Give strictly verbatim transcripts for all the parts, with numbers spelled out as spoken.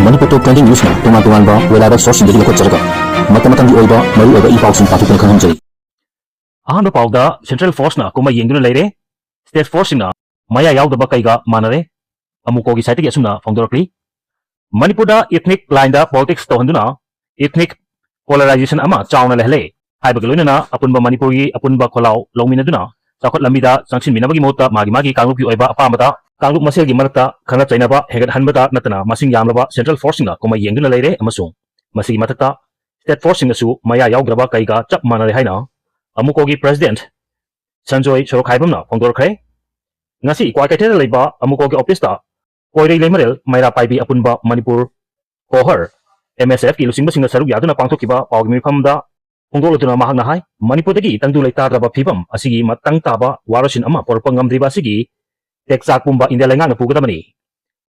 ꯃꯅꯤꯄꯨꯔ ꯇꯣꯞ twenty ꯅ꯭ꯌꯨꯁꯅ ꯇꯣꯉꯥꯟ ꯇꯣꯉꯥꯟꯕ reliable ꯁꯣꯔꯁꯁꯤꯡꯗꯒꯤ ꯂꯧꯈꯠꯆꯔꯒ ꯃꯇꯝ ꯃꯇꯝꯒꯤ ꯑꯣꯏꯕ ꯃꯔꯨꯑꯣꯏꯕ ꯏ ꯄꯥꯎꯁꯤꯡ ꯄꯥꯊꯣꯛꯇꯨꯅ ꯈꯪꯍꯟꯖꯔꯤ꯫ ꯑꯍꯥꯟꯕ ꯄꯥꯎꯗ ꯁꯦꯟꯇ꯭ꯔꯦꯜ ꯐꯣꯔꯁꯅ ꯀꯨꯝꯍꯩ ꯌꯦꯡꯗꯨꯅ ꯂꯩꯔꯦ꯫ ꯁ꯭ꯇꯦꯠ ꯐꯣꯔꯁꯁꯤꯡꯅ ꯃꯌꯥ ꯌꯥꯎꯗꯕ ꯀꯩꯒ ꯃꯥꯟꯅꯔꯦ꯫ ꯑꯃꯨꯀꯣꯒꯤ ꯁꯥꯏꯠꯇꯒꯤ ꯑꯁꯨꯝꯅ ꯐꯣꯡꯗꯣꯔꯛꯂꯤ꯫ ꯃꯅꯤꯄꯨꯔꯗ ꯏꯊꯅꯤꯛ ꯂꯥꯏꯟꯗ ꯄꯣꯂꯤꯇꯤꯛꯁ ꯇꯧꯍꯟꯗꯨꯅ ꯏꯊꯅꯤꯛ ꯄꯣꯂꯔꯥꯏꯖꯦꯁꯟ ꯑꯃ ꯆꯥꯎꯅ ꯂꯩꯍꯜꯂꯦ ꯍꯥꯏꯕꯒ ꯂꯣꯏꯅꯅ ꯑꯄꯨꯟꯕ ꯃꯅꯤꯄꯨꯔꯒꯤ ꯑꯄꯨꯟꯕ ꯈꯣꯜꯂꯥꯎ ꯂꯧꯃꯤꯟꯅꯗꯨꯅ ꯆꯥꯎꯈꯠ ꯂꯝꯕꯤꯗ ꯆꯪꯁꯤꯟꯃꯤꯟꯅꯕꯒꯤ ꯃꯍꯨꯠꯇ ꯃꯥꯒꯤ ꯃꯥꯒꯤ ꯀꯥꯡꯂꯨꯞꯀꯤ ꯑꯣꯏꯕ ꯑꯄꯥꯝꯕꯗ ꯀꯥꯡꯂꯨꯞ ꯃꯁꯦꯜꯒꯤ ꯃꯔꯛꯇ ꯈꯠꯅ ꯆꯩꯅꯕ ꯍꯦꯟꯒꯠꯍꯟꯕꯇ ꯅꯠꯇꯅ ꯃꯁꯤꯡ ꯌꯥꯝꯂꯕ ꯁꯦꯟꯇ꯭ꯔꯦꯜ ꯐꯣꯔꯁꯁꯤꯡꯅ ꯀꯨꯝꯍꯩ ꯌꯦꯡꯗꯨꯅ ꯂꯩꯔꯦ ꯑꯃꯁꯨꯡ ꯃꯁꯤꯒꯤ ꯃꯊꯛꯇ ꯁ꯭ꯇꯦꯠ ꯐꯣꯔꯁꯁꯤꯡꯅꯁꯨ ꯃꯌꯥ ꯌꯥꯎꯗ꯭ꯔꯕ ꯀꯩꯒ ꯆꯞ ꯃꯥꯟꯅꯔꯦ ꯍꯥꯏꯅ ꯑꯃꯨꯀꯣꯒꯤ ꯄ꯭ꯔꯦꯁꯤꯗꯦꯟꯠ ꯁꯟꯖꯣꯏ ꯁꯣꯔꯣꯈꯥꯏꯕꯝꯅ ꯐꯣꯡꯗꯣꯔꯛꯈ꯭ꯔꯦ꯫ ꯉꯁꯤ ꯀ꯭ꯋꯥꯀꯩꯊꯦꯜꯗ ꯂꯩꯕ ꯑꯃꯨꯀꯣꯒꯤ ꯑꯣꯐꯤꯁꯇ ꯀꯣꯏꯔꯩ ꯂꯩꯃꯔꯦꯜ ꯃꯩꯔꯥ ꯄꯥꯏꯕꯤ ꯑꯄꯨꯟꯕ ꯃꯅꯤꯄꯨꯔ ꯀꯣꯍꯔ, ꯑꯦꯝ ꯑꯦꯁ ꯑꯦꯐꯀꯤ ꯂꯨꯆꯤꯡꯕꯁꯤꯡꯅ ꯁꯔꯨꯛ ꯌꯥꯗꯨꯅ ꯄꯥꯡꯊꯣꯛꯈꯤꯕ ꯄꯥꯎꯒꯤ ꯃꯤꯐꯝꯗ ꯐꯣꯡꯗꯣꯛꯂꯗꯨꯅ ꯃꯍꯥꯛꯅ ꯍꯥꯏ, ꯃꯅꯤꯄꯨꯔꯗꯒꯤ ꯇꯪꯗꯨ ꯂꯩꯇꯥꯗ꯭ꯔꯕ ꯐꯤꯕꯝ ꯑꯁꯤꯒꯤ ꯃꯇꯥꯡ ꯇꯥꯕ ꯋꯥꯔꯣꯏꯁꯤꯟ ꯑꯃ ꯄꯨꯔꯛꯄ ꯉꯝꯗ꯭ꯔꯤꯕ ꯑꯁꯤꯒꯤ ꯇꯦꯛꯆꯥꯛ ꯄꯨꯝꯕ ꯏꯟꯗꯤꯌꯥ ꯂꯩꯉꯥꯛꯅ ꯄꯨꯒꯗꯕꯅꯤ꯫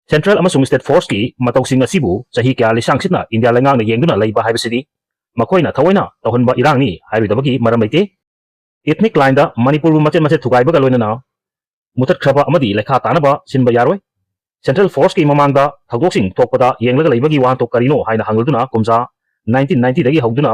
ꯁꯦꯟꯇ꯭ꯔꯦꯜ ꯑꯃꯁꯨꯡ ꯁ꯭ꯇꯦꯠ ꯐꯣꯔꯁꯀꯤ ꯃꯇꯧꯁꯤꯡ ꯑꯁꯤꯕꯨ ꯆꯍꯤ ꯀꯌꯥ ꯂꯤꯁꯥꯡꯁꯤꯠꯅ ꯏꯟꯗꯤꯌꯥ ꯂꯩꯉꯥꯛꯅ ꯌꯦꯡꯗꯨꯅ ꯂꯩꯕ ꯍꯥꯏꯕꯁꯤꯗꯤ ꯃꯈꯣꯏꯅ ꯊꯑꯣꯏꯅ ꯇꯧꯍꯟꯕ ꯏꯔꯥꯡꯅꯤ ꯍꯥꯏꯔꯣꯏꯗꯕꯒꯤ ꯃꯔꯝ ꯂꯩꯇꯦ꯫ ꯏꯊꯅꯤꯛ ꯂꯥꯏꯟꯗ ꯃꯅꯤꯄꯨꯔꯕꯨ ꯃꯆꯦꯠ ꯃꯆꯦꯠ ꯊꯨꯒꯥꯏꯕꯒ ꯂꯣꯏꯅꯅ ꯃꯨꯊꯠꯈ꯭ꯔꯕ ꯑꯃꯗꯤ ꯂꯩꯈꯥ ꯇꯥꯅꯕ ꯁꯤꯟꯕ ꯌꯥꯔꯣꯏ꯫ ꯁꯦꯟꯇ꯭ꯔꯦꯜ ꯐꯣꯔꯁꯀꯤ ꯃꯃꯥꯡꯗ ꯊꯧꯗꯣꯛꯁꯤꯡ ꯊꯣꯛꯄꯗ ꯌꯦꯡꯂꯒ ꯂꯩꯕꯒꯤ ꯋꯥꯍꯟꯊꯣꯛ ꯀꯔꯤꯅꯣ ꯍꯥꯏꯅ ꯍꯪꯂꯗꯨꯅ ꯀꯨꯝꯖꯥ ꯅꯥꯏꯟꯇꯤꯟ ꯅꯥꯏꯟꯇꯤꯗꯒꯤ ꯍꯧꯗꯨꯅ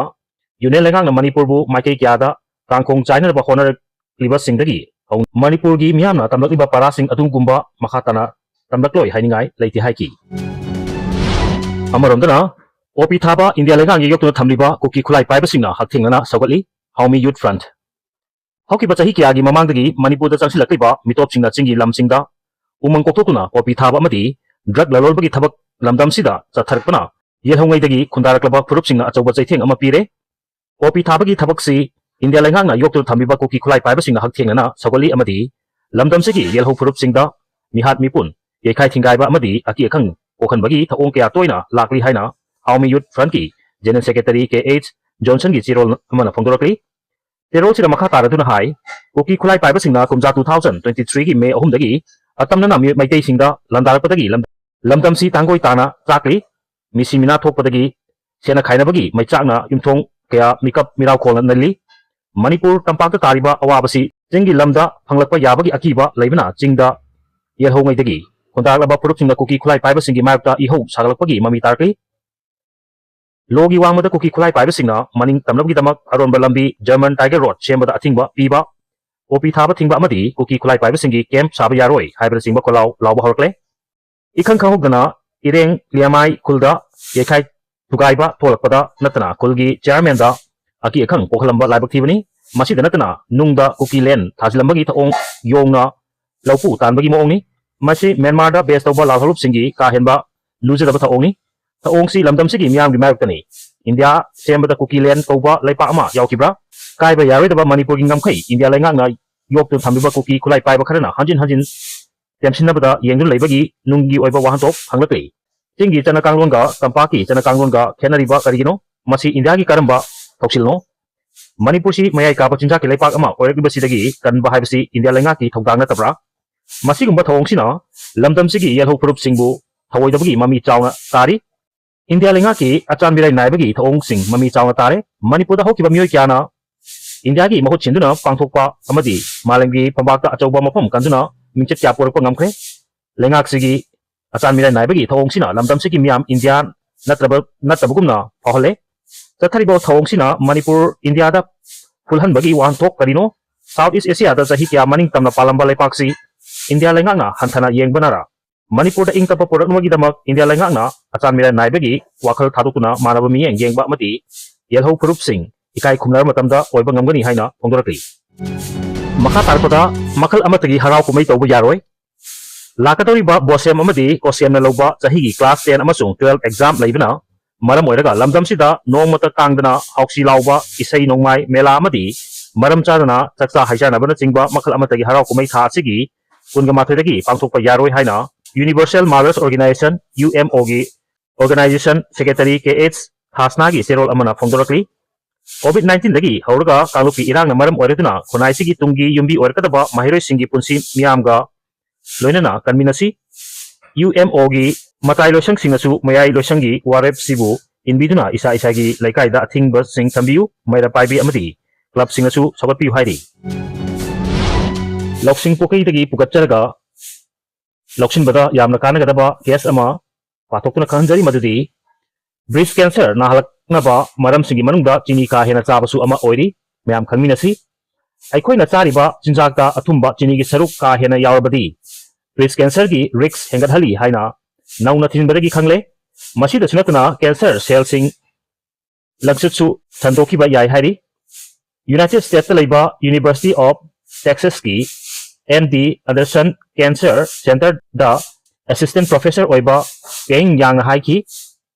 ꯌꯨꯅꯤꯌꯟ ꯂꯩꯉꯥꯛꯅ ꯃꯅꯤꯄꯨꯔꯕꯨ ꯃꯥꯏꯀꯩ ꯀꯌꯥꯗ ꯀꯥꯡꯈꯣꯡ ꯆꯥꯏꯅꯅꯕ ꯍꯣꯠꯅꯔꯛꯂꯤꯕꯁꯤꯡꯗꯒꯤ ꯍꯧ-, ꯃꯅꯤꯄꯨꯔꯒꯤ ꯃꯤꯌꯥꯝꯅ ꯇꯝꯂꯛꯂꯤꯕ ꯄꯔꯥꯁꯤꯡ ꯑꯗꯨꯒꯨꯝꯕ ꯃꯈꯥ ꯇꯥꯅ ꯇꯝꯂꯛꯂꯣꯏ ꯍꯥꯏꯅꯤꯡꯉꯥꯏ ꯂꯩꯇꯦ ꯍꯥꯏꯈꯤ꯫ ꯑꯃꯔꯣꯝꯗꯅ, ꯄꯣꯄꯤ ꯊꯥꯕ ꯏꯟꯗꯤꯌꯥ ꯂꯩꯉꯥꯛꯅ ꯌꯣꯛꯇꯨꯅ ꯊꯝꯂꯤꯕ ꯀꯨꯀꯤ ꯈꯨꯠꯂꯥꯏ ꯄꯥꯏꯕꯁꯤꯡꯅ ꯍꯛꯊꯦꯡꯅꯅ ꯁꯧꯒꯠꯂꯤ꯫ ꯍꯥꯎꯃꯤ ꯌꯨꯠ ꯐ꯭ꯔꯟꯠ꯫ ꯍꯧꯈꯤꯕ ꯆꯍꯤ ꯀꯌꯥꯒꯤ ꯃꯃꯥꯡꯗꯒꯤ ꯃꯅꯤꯄꯨꯔꯗ ꯆꯪꯁꯤꯜꯂꯛꯂꯤꯕ ꯃꯤꯇꯣꯞꯁꯤꯡꯅ ꯆꯤꯡꯒꯤ ꯂꯝꯁꯤꯡꯗ ꯎꯃꯪ ꯀꯣꯛꯊꯣꯛꯇꯨꯅ ꯄꯣꯄꯤ ꯊꯥꯕ ꯑꯃꯗꯤ ꯗ꯭ꯔꯒ ꯂꯂꯣꯟꯕꯒꯤ ꯊꯕꯛ ꯂꯝꯗꯝꯁꯤꯗ ꯆꯠꯊꯔꯛꯄꯅ ꯌꯦꯜꯍꯧꯉꯩꯗꯒꯤ ꯈꯨꯟꯗꯥꯔꯛꯂꯕ ꯐꯨꯔꯨꯞꯁꯤꯡꯅ ꯑꯆꯧꯕ ꯆꯩꯊꯦꯡ ꯑꯃ ꯄꯤꯔꯦ꯫ ꯄꯣꯄꯤ ꯊꯥꯕꯒꯤ ꯊꯕꯛꯁꯤ ꯏꯟꯗꯤꯌꯥ ꯂꯩꯉꯥꯛꯅ ꯌꯣꯛꯇꯨꯅ ꯊꯝꯂꯤꯕ ꯀꯨꯀꯤ ꯈꯨꯠꯂꯥꯏ ꯄꯥꯏꯕꯁꯤꯡꯅ ꯍꯛꯊꯦꯡꯅꯅ ꯁꯧꯒꯠꯂꯤ ꯑꯃꯗꯤ ꯂꯝꯗꯝꯁꯤꯒꯤ ꯌꯦꯜꯍꯧ ꯐꯨꯔꯨꯞꯁꯤꯡꯗ ꯃꯤꯍꯥꯠ ꯃꯤꯄꯨꯟ, ꯌꯩꯈꯥꯏ ꯊꯤꯡꯒꯥꯏꯕ ꯑꯃꯗꯤ ꯑꯀꯤ ꯑꯈꯪ ꯄꯣꯛꯍꯟꯕꯒꯤ ꯊꯧꯑꯣꯡ ꯀꯌꯥ ꯇꯣꯏꯅ ꯂꯥꯛꯂꯤ ꯍꯥꯏꯅ ꯍꯥꯎꯃꯤ ꯌꯨꯠ ꯐ꯭ꯔꯟꯠꯀꯤ ꯖꯦꯅꯔꯦꯜ ꯁꯦꯀ꯭ꯔꯦꯇꯔꯤ ꯀꯦ ꯑꯩꯆ ꯖꯣꯟꯁꯟꯒꯤ ꯆꯦꯔꯣꯜ ꯑꯃꯅ ꯐꯣꯡꯗꯣꯔꯛꯂꯤ꯫ ꯆꯦꯔꯣꯜꯁꯤꯗ ꯃꯈꯥ ꯇꯥꯔꯗꯨꯅ ꯍꯥꯏ, ꯀꯨꯀꯤ ꯈꯨꯠꯂꯥꯏ ꯄꯥꯏꯕꯁꯤꯡꯅ ꯀꯨꯝꯖꯥ ꯇꯨ ꯊꯥꯎꯖꯟ ꯇ꯭ꯋꯦꯟꯇꯤ ꯊ꯭ꯔꯤꯒꯤ ꯃꯦ ꯑꯍꯨꯝꯗꯒꯤ ꯑꯇꯝꯅꯅ ꯃꯤ-, ꯃꯩꯇꯩꯁꯤꯡꯗ ꯂꯥꯟꯗꯥꯔꯛꯄꯗꯒꯤ ꯂꯝ-, ꯂꯝꯗꯝꯁꯤ ꯇꯥꯡꯒꯣꯏ ꯇꯥꯅ ꯆꯥꯛꯂꯤ꯫ ꯃꯤꯁꯤ ꯃꯤꯅꯥ ꯊꯣꯛꯄꯗꯒꯤ ꯁꯦꯟꯅ ꯈꯥꯏꯅꯕꯒꯤ ꯃꯩꯆꯥꯛꯅ ꯌꯨꯝꯊꯣꯡ ꯀꯌꯥ ꯃꯤꯀꯞ ꯃꯤꯔꯥꯎꯈꯣꯜꯅ ꯅꯜꯂꯤ꯫ ꯃꯅꯤꯄꯨꯔ ꯇꯝꯄꯥꯛꯇ ꯇꯥꯔꯤꯕ ꯑꯋꯥꯕꯁꯤ ꯆꯤꯡꯒꯤ ꯂꯝꯗ ꯐꯪꯂꯛꯄ ꯌꯥꯕꯒꯤ ꯑꯀꯤꯕ ꯂꯩꯕꯅ ꯆꯤꯡꯗ ꯌꯦꯜꯍꯧꯉꯩꯗꯒꯤ ꯈꯨꯟꯗꯥꯔꯛꯂꯕ ꯐꯨꯔꯨꯞꯁꯤꯡꯅ ꯀꯨꯀꯤ ꯈꯨꯠꯂꯥꯏ ꯄꯥꯏꯕꯁꯤꯡꯒꯤ ꯃꯥꯌꯣꯛꯇ ꯏꯍꯧ ꯁꯥꯒꯠꯂꯛꯄꯒꯤ ꯃꯃꯤ ꯇꯥꯔꯛꯂꯤ꯫ ꯂꯣꯒꯤ ꯋꯥꯡꯃꯗ ꯀꯨꯀꯤ ꯈꯨꯠꯂꯥꯏ ꯄꯥꯏꯕꯁꯤꯡꯅ ꯃꯅꯤꯡ ꯇꯝꯅꯕꯒꯤꯗꯃꯛ ꯑꯔꯣꯟꯕ ꯂꯝꯕꯤ German Tiger Road ꯁꯦꯝꯕꯗ ꯑꯊꯤꯡꯕ ꯄꯤꯕ, ꯄꯣꯄꯤ ꯊꯥꯕ ꯊꯤꯡꯕ ꯑꯃꯗꯤ ꯀꯨꯀꯤ ꯈꯨꯠꯂꯥꯏ ꯄꯥꯏꯕꯁꯤꯡꯒꯤ ꯀꯦꯝꯞ ꯁꯥꯕ ꯌꯥꯔꯣꯏ ꯍꯥꯏꯕꯅꯆꯤꯡꯕ ꯈꯣꯜꯂꯥꯎ ꯂꯥꯎꯕ ꯍꯧꯔꯛꯂꯦ꯫ ꯏꯈꯪ ꯈꯪꯍꯧꯗꯅ ꯏꯔꯦꯡ ꯂꯤꯌꯥꯃꯥꯏ ꯈꯨꯜꯗ ꯌꯩꯈꯥꯏ ꯊꯨꯒꯥꯏꯕ ꯊꯣꯛꯂꯛꯄꯗ ꯅꯠꯇꯅ ꯈꯨꯜꯒꯤ ꯆꯤꯌꯥꯔꯃꯦꯟꯗ ꯑꯀꯤ ꯑꯈꯪ ꯄꯣꯛꯍꯜꯂꯝꯕ ꯂꯥꯏꯕꯛ ꯊꯤꯕꯅꯤ꯫ ꯃꯁꯤꯗ ꯅꯠꯇꯅ ꯅꯨꯡꯗ ꯀꯨꯀꯤ ꯂꯦꯟ ꯊꯥꯖꯤꯜꯂꯝꯕꯒꯤ ꯊꯧꯑꯣꯡ ꯌꯣꯡꯅ ꯂꯧꯄꯨ ꯇꯥꯟꯕꯒꯤ ꯃꯑꯣꯡꯅꯤ꯫ ꯃꯁꯤ ꯃ꯭ꯌꯥꯟꯃꯥꯔꯗ ꯕꯦꯁ ꯇꯧꯕ ꯂꯥꯜꯍꯧꯂꯨꯞꯁꯤꯡꯒꯤ ꯀꯥ ꯍꯦꯟꯕ ꯂꯨꯖꯗꯕ ꯊꯧꯑꯣꯡꯅꯤ꯫ ꯊꯧꯑꯣꯡꯁꯤ ꯂꯝꯗꯝꯁꯤꯒꯤ ꯃꯤꯌꯥꯝꯒꯤ ꯃꯥꯌꯣꯛꯇꯅꯤ꯫ ꯏꯟꯗꯤꯌꯥ ꯁꯦꯝꯕꯗ ꯀꯨꯀꯤ ꯂꯦꯟ ꯀꯧꯕ ꯂꯩꯄꯥꯛ ꯑꯃ ꯌꯥꯎꯈꯤꯕ꯭ꯔꯥ? ꯀꯥꯏꯕ ꯌꯥꯔꯣꯏꯗꯕ ꯃꯅꯤꯄꯨꯔꯒꯤ ꯉꯝꯈꯩ ꯏꯟꯗꯤꯌꯥ ꯂꯩꯉꯥꯛꯅ ꯌꯣꯛꯇꯨꯅ ꯊꯝꯂꯤꯕ ꯀꯨꯀꯤ ꯈꯨꯠꯂꯥꯏ ꯄꯥꯏꯕ ꯈꯔꯅ ꯍꯟꯖꯤꯟ ꯍꯟꯖꯤꯟ ꯇꯦꯝꯁꯤꯟꯅꯕꯗ ꯌꯦꯡꯗꯨꯅ ꯂꯩꯕꯒꯤ ꯅꯨꯡꯒꯤ ꯑꯣꯏꯕ ꯋꯥꯍꯟꯊꯣꯛ ꯐꯪꯂꯛꯂꯤ꯫ ꯆꯤꯡꯒꯤ ꯆꯠꯅ ꯀꯥꯡꯂꯣꯟꯒ ꯇꯝꯄꯥꯛꯀꯤ ꯆꯠꯅ ꯀꯥꯡꯂꯣꯟꯒ ꯈꯦꯠꯅꯔꯤꯕ ꯀꯔꯤꯒꯤꯅꯣ? ꯃꯁꯤ ꯏꯟꯗꯤꯌꯥꯒꯤ ꯀꯔꯝꯕ ꯊꯧꯁꯤꯜꯅꯣ? ꯃꯅꯤꯄꯨꯔꯁꯤ ꯃꯌꯥꯏ ꯀꯥꯕ ꯆꯤꯟꯖꯥꯛꯀꯤ ꯂꯩꯄꯥꯛ ꯑꯃ ꯑꯣꯏꯔꯛꯂꯤꯕꯁꯤꯗꯒꯤ ꯀꯟꯕ ꯍꯥꯏꯕꯁꯤ ꯏꯟꯗꯤꯌꯥ ꯂꯩꯉꯥꯛꯀꯤ ꯊꯧꯗꯥꯡ ꯅꯠꯇꯕ꯭ꯔꯥ? ꯃꯁꯤꯒꯨꯝꯕ ꯊꯧꯑꯣꯡꯁꯤꯅ ꯂꯝꯗꯝꯁꯤꯒꯤ ꯌꯦꯜꯍꯧ ꯐꯨꯔꯨꯞꯁꯤꯡꯕꯨ ꯊꯧꯑꯣꯏꯗꯕꯒꯤ ꯃꯃꯤ ꯆꯥꯎꯅ ꯇꯥꯔꯤ꯫ ꯏꯟꯗꯤꯌꯥ ꯂꯩꯉꯥꯛꯀꯤ ꯑꯆꯥꯟ ꯃꯤꯔꯥꯏ ꯅꯥꯏꯕꯒꯤ ꯊꯧꯑꯣꯡꯁꯤꯡ ꯃꯃꯤ ꯆꯥꯎꯅ ꯇꯥꯔꯦ꯫ ꯃꯅꯤꯄꯨꯔꯗ ꯍꯧꯈꯤꯕ ꯃꯤꯑꯣꯏ ꯀꯌꯥꯅ ꯏꯟꯗꯤꯌꯥꯒꯤ ꯃꯍꯨꯠ ꯁꯤꯟꯗꯨꯅ ꯄꯥꯡꯊꯣꯛꯄ ꯑꯃꯗꯤ ꯃꯥꯂꯦꯝꯒꯤ ꯐꯝꯕꯥꯛꯇ ꯑꯆꯧꯕ ꯃꯐꯝ ꯀꯟꯗꯨꯅ ꯃꯤꯡꯆꯠ ꯀꯌꯥ ꯄꯨꯔꯛꯄ ꯉꯝꯈ꯭ꯔꯦ꯫ ꯂꯩꯉꯥꯛꯁꯤꯒꯤ ꯑꯆꯥꯟ ꯃꯤꯔꯥꯏ ꯅꯥꯏꯕꯒꯤ ꯊꯧꯑꯣꯡꯁꯤꯅ ꯂꯝꯗꯝꯁꯤꯒꯤ ꯃꯤꯌꯥꯝ ꯏꯟꯗꯤꯌꯥ ꯅꯠꯇ꯭ꯔꯕ, ꯅꯠꯇꯕꯒꯨꯝꯅ ꯐꯥꯎꯍꯜꯂꯦ꯫ ꯆꯠꯊꯔꯤꯕ ꯊꯧꯑꯣꯡꯁꯤꯅ ꯃꯅꯤꯄꯨꯔ ꯏꯟꯗꯤꯌꯥꯗ ꯐꯨꯜꯍꯟꯕꯒꯤ ꯋꯥꯍꯟꯊꯣꯛ ꯀꯔꯤꯅꯣ? ꯁꯥꯎꯠ ꯏꯁ ꯑꯦꯁꯤꯌꯥꯗ ꯆꯍꯤ ꯀꯌꯥ ꯃꯅꯤꯡ ꯇꯝꯅ ꯄꯥꯜꯂꯝꯕ ꯂꯩꯄꯥꯛꯁꯤ ꯏꯟꯗꯤꯌꯥ ꯂꯩꯉꯥꯛꯅ ꯍꯟꯊꯅ ꯌꯦꯡꯕꯅꯔ? ꯃꯅꯤꯄꯨꯔꯗ ꯏꯪ ꯇꯞꯄ ꯄꯨꯔꯛꯅꯕꯒꯤꯗꯃꯛ ꯏꯟꯗꯤꯌꯥ ꯂꯩꯉꯥꯛꯅ ꯑꯆꯥꯟ ꯃꯤꯔꯥꯏ ꯅꯥꯏꯕꯒꯤ ꯋꯥꯈꯜ ꯊꯥꯗꯣꯛꯇꯨꯅ ꯃꯥꯟꯅꯕ ꯃꯤꯠꯌꯦꯡ ꯌꯦꯡꯕ ꯑꯃꯗꯤ ꯌꯦꯜꯍꯧ ꯐꯨꯔꯨꯞꯁꯤꯡ ꯏꯀꯥꯏ ꯈꯨꯝꯅꯔꯕ ꯃꯇꯝꯗ ꯑꯣꯏꯕ ꯉꯝꯒꯅꯤ ꯍꯥꯏꯅ ꯐꯣꯡꯗꯣꯔꯛꯂꯤ꯫ ꯃꯈꯥ ꯇꯥꯔꯛꯄꯗ ꯃꯈꯜ ꯑꯃꯠꯇꯒꯤ ꯍꯔꯥꯎ ꯀꯨꯝꯍꯩ ꯇꯧꯕ ꯌꯥꯔꯣꯏ꯫ ꯂꯥꯛꯀꯗꯧꯔꯤꯕ ꯕꯣꯁꯦꯝ ꯑꯃꯗꯤ ꯀꯣꯁꯦꯝꯅ ꯂꯧꯕ ꯆꯍꯤꯒꯤ class ten ꯑꯃꯁꯨꯡ twelve exam ꯂꯩꯕꯅ ꯃꯔꯝ ꯑꯣꯏꯔꯒ ꯂꯝꯗꯝꯁꯤꯗ ꯅꯣꯡꯃꯇ ꯀꯥꯡꯗꯅ ꯍꯥꯎꯁꯤ ꯂꯥꯎꯕ ꯏꯁꯩ ꯅꯣꯡꯃꯥꯏ ꯃꯦꯂꯥ ꯑꯃꯗꯤ ꯃꯔꯝ ꯆꯥꯗꯅ ꯆꯥꯛꯆꯥ ꯍꯩꯖꯥꯅꯕꯅꯆꯤꯡꯕ ꯃꯈꯜ ꯑꯃꯠꯇꯒꯤ ꯍꯔꯥꯎ ꯀꯨꯝꯍꯩ ꯊꯥ ꯑꯁꯤꯒꯤ ꯀꯨꯟꯒ ꯃꯥꯊꯣꯏꯗꯒꯤ ꯄꯥꯡꯊꯣꯛꯄ ꯌꯥꯔꯣꯏ ꯍꯥꯏꯅ Universal Mothers Organization, UMO ꯒꯤ organization secretary ꯀꯦ ꯑꯩꯆ ꯈꯥꯁꯅꯥꯒꯤ ꯆꯦꯔꯣꯜ ꯑꯃꯅ ꯐꯣꯡꯗꯣꯔꯛꯂꯤ꯫ COVID nineteen ꯗꯒꯤ ꯍꯧꯔꯒ ꯀꯥꯡꯂꯨꯞꯀꯤ ꯏꯔꯥꯡꯅ ꯃꯔꯝ ꯑꯣꯏꯔꯗꯨꯅ ꯈꯨꯟꯅꯥꯏꯁꯤꯒꯤ ꯇꯨꯡꯒꯤ ꯌꯨꯝꯕꯤ ꯑꯣꯏꯔꯛꯀꯗꯕ ꯃꯍꯩꯔꯣꯏꯁꯤꯡꯒꯤ ꯄꯨꯟꯁꯤ ꯃꯤꯌꯥꯝꯒ ꯂꯣꯏꯅꯅ ꯀꯟꯃꯤꯟꯅꯁꯤ꯫ UMO ꯒꯤ ꯃꯇꯥꯏ ꯂꯣꯏꯁꯪꯁꯤꯡꯅꯁꯨ ꯃꯌꯥꯏ ꯂꯣꯏꯁꯪꯒꯤ ꯋꯥꯔꯦꯞꯁꯤꯕꯨ ꯏꯟꯕꯤꯗꯨꯅ ꯏꯁꯥ ꯏꯁꯥꯒꯤ ꯂꯩꯀꯥꯏꯗ ꯑꯊꯤꯡꯕꯁꯤꯡ ꯊꯝꯕꯤꯌꯨ, ꯃꯩꯔꯥ ꯄꯥꯏꯕꯤ ꯑꯃꯗꯤ club ꯁꯤꯡꯅꯁꯨ ꯁꯧꯒꯠꯄꯤꯌꯨ ꯍꯥꯏꯔꯤ꯫ ꯂꯧꯁꯤꯡ ꯄꯨꯈ꯭ꯔꯤꯗꯒꯤ ꯄꯨꯈꯠꯆꯔꯒ ꯂꯧꯁꯤꯟꯕꯗ ꯌꯥꯝꯅ ꯀꯥꯟꯅꯒꯗꯕ ꯀꯦꯁ ꯑꯃ ꯄꯥꯊꯣꯛꯇꯨꯅ ꯈꯪꯍꯟꯖꯔꯤ, ꯃꯗꯨꯗꯤ ꯕ꯭ꯔꯦꯁ ꯀꯦꯟꯁꯔ ꯅꯥꯍꯜꯂꯛꯅꯕ ꯃꯔꯝꯁꯤꯡꯒꯤ ꯃꯅꯨꯡꯗ ꯆꯤꯅꯤ ꯀꯥ ꯍꯦꯟꯅ ꯆꯥꯕꯁꯨ ꯑꯃ ꯑꯣꯏꯔꯤ꯫ ꯃꯌꯥꯝ ꯈꯪꯃꯤꯟꯅꯁꯤ꯫ ꯑꯩꯈꯣꯏꯅ ꯆꯥꯔꯤꯕ ꯆꯤꯟꯖꯥꯛꯇ ꯑꯊꯨꯝꯕ ꯆꯤꯅꯤꯒꯤ ꯁꯔꯨꯛ ꯀꯥ ꯍꯦꯟꯅ ꯌꯥꯎꯔꯕꯗꯤ ꯕ꯭ꯔꯦꯁ ꯀꯦꯟꯁꯔꯒꯤ ꯔꯤꯁ꯭ꯛ ꯍꯦꯟꯒꯠꯍꯜꯂꯤ ꯍꯥꯏꯅ ꯅꯧꯅ ꯊꯤꯖꯤꯟꯕꯗꯒꯤ ꯈꯪꯂꯦ꯫ ꯃꯁꯤꯗꯁꯨ ꯅꯠꯇꯅ ꯀꯦꯟꯁꯔ ꯁꯦꯜꯁꯤꯡ ꯂꯪꯆꯠꯁꯨ ꯁꯟꯗꯣꯛꯈꯤꯕ ꯌꯥꯏ ꯍꯥꯏꯔꯤ꯫ ꯌꯨꯅꯥꯏꯇꯦꯗ ꯁ꯭ꯇꯦꯠꯁꯇ ꯂꯩꯕ ꯌꯨꯅꯤꯚꯔꯁꯤꯇꯤ ꯑꯣꯐ ꯇꯦꯛꯁꯥꯁꯀꯤ ꯑꯦꯝ ꯗꯤ ꯑꯟꯗꯔꯁꯟ ꯀꯦꯟꯁꯔ ꯁꯦꯟꯇꯔꯗ ꯑꯦꯁꯤꯁ꯭ꯇꯦꯟꯠ ꯄ꯭ꯔꯣꯐꯦꯁꯔ ꯑꯣꯏꯕ ꯄꯦꯡ ꯌꯥꯡꯅ ꯍꯥꯏꯈꯤ,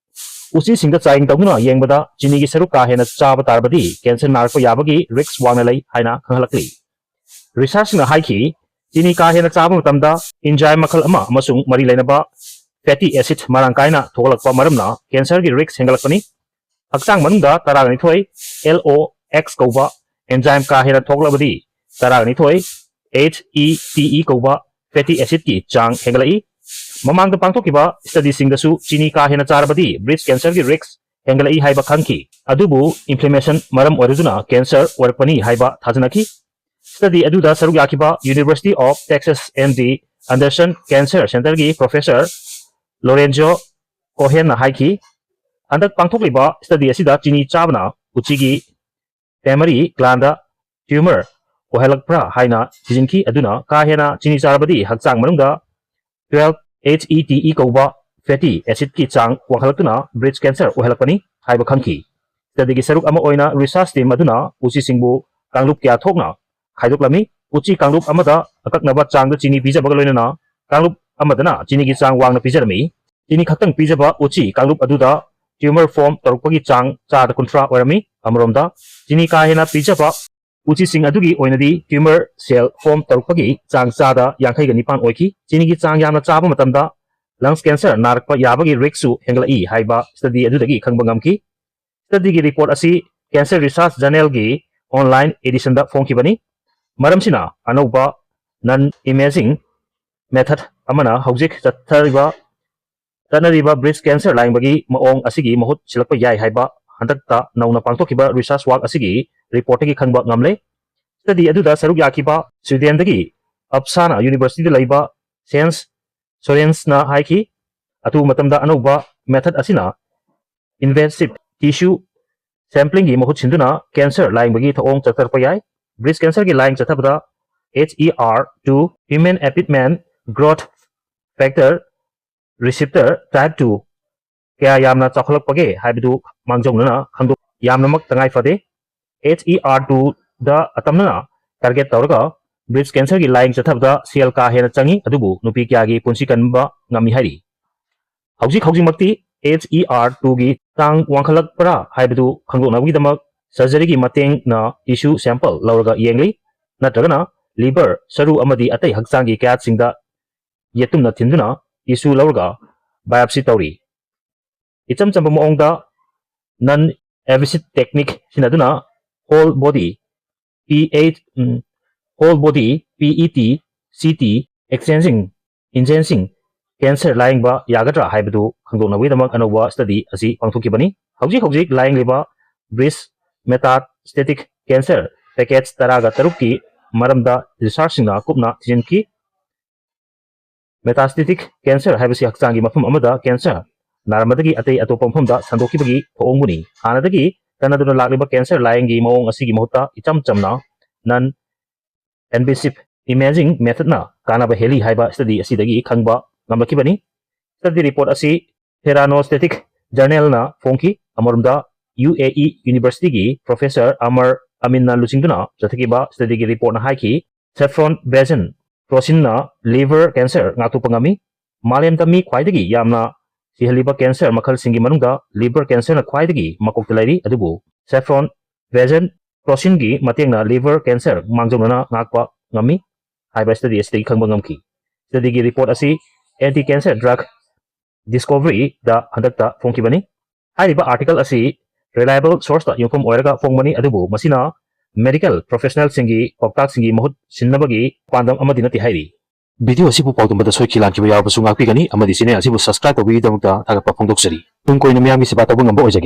ꯎꯆꯤꯁꯤꯡꯗ ꯆꯥꯡꯌꯦꯡ ꯇꯧꯗꯨꯅ ꯌꯦꯡꯕꯗ ꯆꯤꯅꯤꯒꯤ ꯁꯔꯨꯛ ꯀꯥ ꯍꯦꯟꯅ ꯆꯥꯕ ꯇꯥꯔꯕꯗꯤ ꯀꯦꯟꯁꯔ ꯅꯥꯔꯛꯄ ꯌꯥꯕꯒꯤ ꯔꯤꯁ꯭ꯛ ꯋꯥꯡꯅ ꯂꯩ ꯍꯥꯏꯅ ꯈꯪꯍꯜꯂꯛꯂꯤ꯫ ꯔꯤꯁꯔꯆꯁꯤꯡꯅ ꯍꯥꯏꯈꯤ, ꯆꯤꯅꯤ ꯀꯥ ꯍꯦꯟꯅ ꯆꯥꯕ ꯃꯇꯝꯗ ꯑꯦꯟꯖꯥꯏꯝ ꯃꯈꯜ ꯑꯃ ꯑꯃꯁꯨꯡ ꯃꯔꯤ ꯂꯩꯅꯕ ꯐꯦꯇꯤ ꯑꯦꯁꯤꯗ ꯃꯔꯥꯡ ꯀꯥꯏꯅ ꯊꯣꯛꯂꯛꯄ ꯃꯔꯝꯅ ꯀꯦꯟꯁꯔꯒꯤ ꯔꯤꯁ꯭ꯛ ꯍꯦꯟꯒꯠꯂꯛꯄꯅꯤ꯫ ꯍꯛꯆꯥꯡ ꯃꯅꯨꯡꯗ ꯇꯔꯥꯅꯤꯊꯣꯏ ꯑꯦꯜ ꯑꯣ ꯑꯦꯛꯁ ꯀꯧꯕ ꯑꯦꯟꯖꯥꯏꯝ ꯀꯥ ꯍꯦꯟꯅ ꯊꯣꯛꯂꯕꯗꯤ ꯇꯔꯥꯅꯤꯊꯣꯏ ꯑꯩꯆ ꯏ ꯇꯤ ꯏ ꯀꯧꯕ ꯐꯦꯇꯤ ꯑꯦꯁꯤꯗꯀꯤ ꯆꯥꯡ ꯍꯦꯟꯒꯠꯂꯛꯏ꯫ ꯃꯃꯥꯡꯗ ꯄꯥꯡꯊꯣꯛꯈꯤꯕ ꯁ꯭ꯇꯗꯤꯁꯤꯡꯗꯁꯨ ꯆꯤꯅꯤ ꯀꯥ ꯍꯦꯟꯅ ꯆꯥꯔꯕꯗꯤ ꯕ꯭ꯔꯦꯁ ꯀꯦꯟꯁꯔꯒꯤ ꯔꯤꯁ꯭ꯛ ꯍꯦꯟꯒꯠꯂꯛꯏ ꯍꯥꯏꯕ ꯈꯪꯈꯤ, ꯑꯗꯨꯕꯨ ꯏꯟꯐ꯭ꯂꯦꯃꯦꯁꯟ ꯃꯔꯝ ꯑꯣꯏꯔꯗꯨꯅ ꯀꯦꯟꯁꯔ ꯑꯣꯏꯔꯛꯄꯅꯤ ꯍꯥꯏꯕ ꯊꯥꯖꯅꯈꯤ꯫ ꯁ꯭ꯇꯗꯤ ꯑꯗꯨꯗ ꯁꯔꯨꯛ ꯌꯥꯈꯤꯕ university of Texas M D Anderson cancer ꯁꯦꯟꯇꯔꯒꯤ ꯄ꯭ꯔꯣꯐꯦꯁꯔ ꯂꯣꯔꯦꯟꯖꯣ ꯀꯣꯍꯦꯟꯅ ꯍꯥꯏꯈꯤ, ꯍꯟꯗꯛ ꯄꯥꯡꯊꯣꯛꯂꯤꯕ ꯁ꯭ꯇꯗꯤ ꯑꯁꯤꯗ ꯆꯤꯅꯤ ꯆꯥꯕꯅ ꯎꯆꯤꯒꯤ ꯃꯦꯃꯔꯤ ꯒ꯭ꯂꯥꯟꯗ ꯇ꯭ꯌꯨꯃꯔ ꯑꯣꯏꯍꯜꯂꯛꯄ꯭ꯔꯥ ꯍꯥꯏꯅ ꯊꯤꯖꯤꯟꯈꯤ꯫ ꯑꯗꯨꯅ ꯀꯥ ꯍꯦꯟꯅ ꯆꯤꯅꯤ ꯆꯥꯔꯕꯗꯤ ꯍꯛꯆꯥꯡ ꯃꯅꯨꯡꯗ twelve H E T E ꯀꯧꯕ ꯐꯦꯇꯤ ꯑꯦꯁꯤꯗꯀꯤ ꯆꯥꯡ ꯋꯥꯡꯈꯠꯂꯛꯇꯨꯅ ꯕ꯭ꯔꯦꯁ ꯀꯦꯟꯁꯔ ꯑꯣꯏꯍꯜꯂꯛꯄꯅꯤ ꯍꯥꯏꯕ ꯈꯪꯈꯤ꯫ ꯁ꯭ꯇꯗꯤꯒꯤ ꯁꯔꯨꯛ ꯑꯃ ꯑꯣꯏꯅ ꯔꯤꯁꯔꯆ ꯇꯤꯝ ꯑꯗꯨꯅ ꯎꯆꯤꯁꯤꯡꯕꯨ ꯀꯥꯡꯂꯨꯞ ꯀꯌꯥ ꯊꯣꯛꯅ ꯈꯥꯏꯗꯣꯛꯂꯝꯃꯤ꯫ ꯎꯆꯤ ꯀꯥꯡꯂꯨꯞ ꯑꯃꯗ ꯑꯀꯛꯅꯕ ꯆꯥꯡꯗ ꯆꯤꯅꯤ ꯄꯤꯖꯕꯒ ꯂꯣꯏꯅꯅ ꯀꯥꯡꯂꯨꯞ ꯑꯃꯗꯅ ꯆꯤꯅꯤꯒꯤ ꯆꯥꯡ ꯋꯥꯡꯅ ꯄꯤꯖꯔꯝꯃꯤ꯫ ꯆꯤꯅꯤ ꯈꯛꯇꯪ ꯄꯤꯖꯕ ꯎꯆꯤ ꯀꯥꯡꯂꯨꯞ ꯑꯗꯨꯗ ꯇ꯭ꯌꯨꯃꯔ ꯐꯣꯔꯝ ꯇꯧꯔꯛꯄꯒꯤ ꯆꯥꯡ ꯆꯥꯗ ꯀꯨꯟꯊ꯭ꯔꯥ ꯑꯣꯏꯔꯝꯃꯤ꯫ ꯑꯃꯔꯣꯝꯗ, ꯆꯤꯅꯤ ꯀꯥ ꯍꯦꯟꯅ ꯄꯤꯖꯕ ꯎꯆꯤꯁꯤꯡ ꯑꯗꯨꯒꯤ ꯑꯣꯏꯅꯗꯤ ꯇ꯭ꯌꯨꯃꯔ ꯁꯦꯜ ꯐꯣꯔꯝ ꯇꯧꯔꯛꯄꯒꯤ ꯆꯥꯡ ꯆꯥꯗ ꯌꯥꯡꯈꯩꯒ ꯅꯤꯄꯥꯟ ꯑꯣꯏꯈꯤ꯫ ꯆꯤꯅꯤꯒꯤ ꯆꯥꯡ ꯌꯥꯝꯅ ꯆꯥꯕ ꯃꯇꯝꯗ ꯂꯪꯁ ꯀꯦꯟꯁꯔ ꯅꯥꯔꯛꯄ ꯌꯥꯕꯒꯤ ꯔꯤꯁ꯭ꯛꯁꯨ ꯍꯦꯟꯒꯠꯂꯛꯏ ꯍꯥꯏꯕ ꯁ꯭ꯇꯗꯤ ꯑꯗꯨꯗꯒꯤ ꯈꯪꯕ ꯉꯝꯈꯤ꯫ ꯁ꯭ꯇꯗꯤꯒꯤ ꯔꯤꯄꯣꯔꯠ ꯑꯁꯤ ꯀꯦꯟꯁꯔ ꯔꯤꯁꯔꯆ ꯖꯔꯅꯦꯜꯒꯤ ꯑꯣꯟꯂꯥꯏꯟ ꯑꯦꯗꯤꯁꯟꯗ ꯐꯣꯡꯈꯤꯕꯅꯤ꯫ ꯃꯔꯝꯁꯤꯅ ꯑꯅꯧꯕ ꯅꯟ ꯏꯃꯦꯖꯤꯡ ꯃꯦꯊꯗ ꯑꯃꯅ ꯍꯧꯖꯤꯛ ꯆꯠꯊꯔꯤꯕ, ꯆꯠꯅꯔꯤꯕ ꯕ꯭ꯔꯦꯁ ꯀꯦꯟꯁꯔ ꯂꯥꯌꯦꯡꯕꯒꯤ ꯃꯑꯣꯡ ꯑꯁꯤꯒꯤ ꯃꯍꯨꯠ ꯁꯤꯜꯂꯛꯄ ꯌꯥꯏ ꯍꯥꯏꯕ ꯍꯟꯗꯛꯇ ꯅꯧꯅ ꯄꯥꯡꯊꯣꯛꯈꯤꯕ ꯔꯤꯁꯔꯆ ꯋꯥꯔꯛ ꯑꯁꯤꯒꯤ ꯔꯤꯄꯣꯔꯠꯇꯒꯤ ꯈꯪꯕ ꯉꯝꯂꯦ꯫ ꯁ꯭ꯇꯗꯤ ꯑꯗꯨꯗ ꯁꯔꯨꯛ ꯌꯥꯈꯤꯕ ꯁ꯭ꯋꯤꯗꯦꯟꯗꯒꯤ ꯑꯞꯁꯥꯅꯥ ꯌꯨꯅꯤꯚꯔꯁꯤꯇꯤꯗ ꯂꯩꯕ ꯁꯦꯟꯁ ꯁꯣꯔꯦꯟꯁꯅ ꯍꯥꯏꯈꯤ꯫ ꯑꯊꯨꯕ ꯃꯇꯝꯗ ꯑꯅꯧꯕ method ꯑꯁꯤꯅ invasive tissue samplingꯒꯤ ꯃꯍꯨꯠ ꯁꯤꯟꯗꯨꯅ cancer ꯂꯥꯌꯦꯡꯕꯒꯤ ꯊꯧꯑꯣꯡ ꯆꯠꯊꯔꯛꯄ ꯌꯥꯏ꯫ Breast cancerꯒꯤ line ꯆꯠꯊꯕꯗ H E R two, human appetite growth factor receptor type two ꯀꯌꯥ ꯌꯥꯝꯅ ꯆꯥꯎꯈꯠꯂꯛꯄꯒꯦ ꯍꯥꯏꯕꯗꯨ ꯃꯥꯡꯖꯧꯅꯅ ꯈꯪꯗꯣꯛ ꯌꯥꯝꯅꯃꯛ ꯇꯉꯥꯏ ꯐꯗꯦ꯫ H E R twoꯗ ꯑꯇꯝꯅꯅ target ꯇꯧꯔꯒ breast cancerꯒꯤ line ꯆꯠꯊꯕꯗ ꯁꯦꯜ ꯀꯥ ꯍꯦꯟꯅ ꯆꯪꯏ, ꯑꯗꯨꯕꯨ ꯅꯨꯄꯤ ꯀꯌꯥꯒꯤ ꯄꯨꯟꯁꯤ ꯀꯟꯕ ꯉꯝꯃꯤ ꯍꯥꯏꯔꯤ꯫ ꯍꯧꯖꯤꯛ ꯍꯧꯖꯤꯛꯃꯛꯇꯤ H E R twoꯒꯤ ꯆꯥꯡ ꯋꯥꯡꯈꯠꯂꯛꯄ꯭ꯔꯥ ꯍꯥꯏꯕꯗꯨ ꯈꯪꯗꯣꯛꯅꯕꯒꯤꯗꯃꯛ surgeryꯒꯤ ꯃꯇꯦꯡꯅ tissue sample ꯂꯧꯔꯒ ꯌꯦꯡꯂꯤ, ꯅꯠꯇ꯭ꯔꯒꯅ liver, ꯁꯔꯨ ꯑꯃꯗꯤ ꯑꯇꯩ ꯍꯛꯆꯥꯡꯒꯤ ꯀꯌꯥꯠꯁꯤꯡꯗ ꯌꯦꯇꯨꯝꯅ ꯊꯤꯟꯗꯨꯅ tissue ꯂꯧꯔꯒ biopsy ꯇꯧꯔꯤ꯫ ꯏꯆꯝ ꯆꯝꯕ ꯃꯑꯣꯡꯗ non invasive technique ꯁꯤꯖꯤꯟꯅꯗꯨꯅ whole body P H, ꯎꯝ, whole body P E T, C T exchanging enhancing cancer ꯂꯥꯌꯦꯡꯕ ꯌꯥꯒꯗ꯭ꯔꯥ ꯍꯥꯏꯕꯗꯨ ꯈꯪꯗꯣꯛꯅꯕꯒꯤꯗꯃꯛ ꯑꯅꯧꯕ study ꯑꯁꯤ ꯄꯥꯡꯊꯣꯛꯈꯤꯕꯅꯤ꯫ ꯍꯧꯖꯤꯛ ꯍꯧꯖꯤꯛ ꯂꯥꯌꯦꯡꯂꯤꯕ breast metastatic cancer package ꯇꯔꯥꯒ ꯇꯔꯨꯛꯀꯤ ꯃꯔꯝꯗ researchꯁꯤꯡꯅ ꯀꯨꯞꯅ ꯊꯤꯖꯤꯟꯈꯤ꯫ Metastatic cancer ꯍꯥꯏꯕꯁꯤ ꯍꯛꯆꯥꯡꯒꯤ ꯃꯐꯝ ꯑꯃꯗ cancer ꯅꯥꯔꯝꯕꯗꯒꯤ ꯑꯇꯩ ꯑꯇꯣꯞꯄ ꯃꯐꯝꯗ ꯁꯟꯗꯣꯛꯈꯤꯕꯒꯤ ꯊꯧꯑꯣꯡꯕꯨꯅꯤ꯫ ꯍꯥꯟꯅꯗꯒꯤ ꯆꯠꯅꯗꯨꯅ ꯂꯥꯛꯂꯤꯕ cancer ꯂꯥꯌꯦꯡꯒꯤ ꯃꯑꯣꯡ ꯑꯁꯤꯒꯤ ꯃꯍꯨꯠꯇ ꯏꯆꯝ ꯆꯝꯅ non invasive imaging methodꯅ ꯀꯥꯟꯅꯕ ꯍꯦꯜꯂꯤ ꯍꯥꯏꯕ study ꯑꯁꯤꯗꯒꯤ ꯈꯪꯕ ꯉꯝꯂꯛꯈꯤꯕꯅꯤ꯫ Study report ꯑꯁꯤ Theranosthetic journalꯅ ꯐꯣꯡꯈꯤ꯫ ꯑꯃꯔꯣꯝꯗ, U A E Universityꯒꯤ professor ꯑꯃꯔ ꯑꯃꯤꯟꯅ ꯂꯨꯆꯤꯡꯗꯨꯅ ꯆꯠꯊꯈꯤꯕ studyꯒꯤ reportꯅ ꯍꯥꯏꯈꯤ, saffron bazin procinꯅ liver cancer ꯉꯥꯛꯊꯣꯛꯄ ꯉꯝꯃꯤ꯫ ꯃꯥꯂꯦꯝꯗ ꯃꯤ ꯈ꯭ꯋꯥꯏꯗꯒꯤ ꯌꯥꯝꯅ ꯁꯤꯍꯜꯂꯤꯕ cancer ꯃꯈꯜꯁꯤꯡꯒꯤ ꯃꯅꯨꯡꯗ liver cancerꯅ ꯈ꯭ꯋꯥꯏꯗꯒꯤ ꯃꯀꯣꯛꯇ ꯂꯩꯔꯤ, ꯑꯗꯨꯕꯨ saffron bazin procinꯒꯤ ꯃꯇꯦꯡꯅ liver cancer ꯃꯥꯡꯖꯧꯅꯅ ꯉꯥꯛꯄ ꯉꯝꯃꯤ ꯍꯥꯏꯕ study ꯑꯁꯤꯗꯒꯤ ꯈꯪꯕ ꯉꯝꯈꯤ꯫ Studyꯒꯤ report ꯑꯁꯤ Anti Cancer Drug Discoveryꯗ ꯍꯟꯗꯛꯇ ꯐꯣꯡꯈꯤꯕꯅꯤ꯫ ꯍꯥꯏꯔꯤꯕ article ꯑꯁꯤ reliable sourceꯇ ꯌꯨꯝꯐꯝ ꯑꯣꯏꯔꯒ ꯐꯣꯡꯕꯅꯤ, ꯑꯗꯨꯕꯨ ꯃꯁꯤꯅ medical professionalꯁꯤꯡꯒꯤ ꯄꯥꯎꯇꯥꯛꯁꯤꯡꯒꯤ ꯃꯍꯨꯠ ꯁꯤꯟꯅꯕꯒꯤ ꯄꯥꯟꯗꯝ ꯑꯃꯗꯤ ꯅꯠꯇꯦ ꯍꯥꯏꯔꯤ꯫ Video ꯑꯁꯤꯕꯨ ꯄꯥꯎꯗꯝꯕꯗ ꯁꯣꯏꯈꯤ ꯂꯥꯟꯈꯤꯕ ꯌꯥꯎꯔꯕꯁꯨ ꯉꯥꯛꯄꯤꯒꯅꯤ ꯑꯃꯗꯤ channel ꯑꯁꯤꯕꯨ subscribe ꯇꯧꯕꯤꯕꯒꯤꯗꯃꯛꯇ ꯊꯥꯒꯠꯄ ꯐꯣꯡꯗꯣꯛꯆꯔꯤ꯫ ꯇꯨꯡ ꯀꯣꯏꯅ ꯃꯤꯌꯥꯝꯒꯤ ꯁꯦꯕꯥ ꯇꯧꯕ ꯉꯝꯕ ꯑꯣꯏꯖꯒꯦ꯫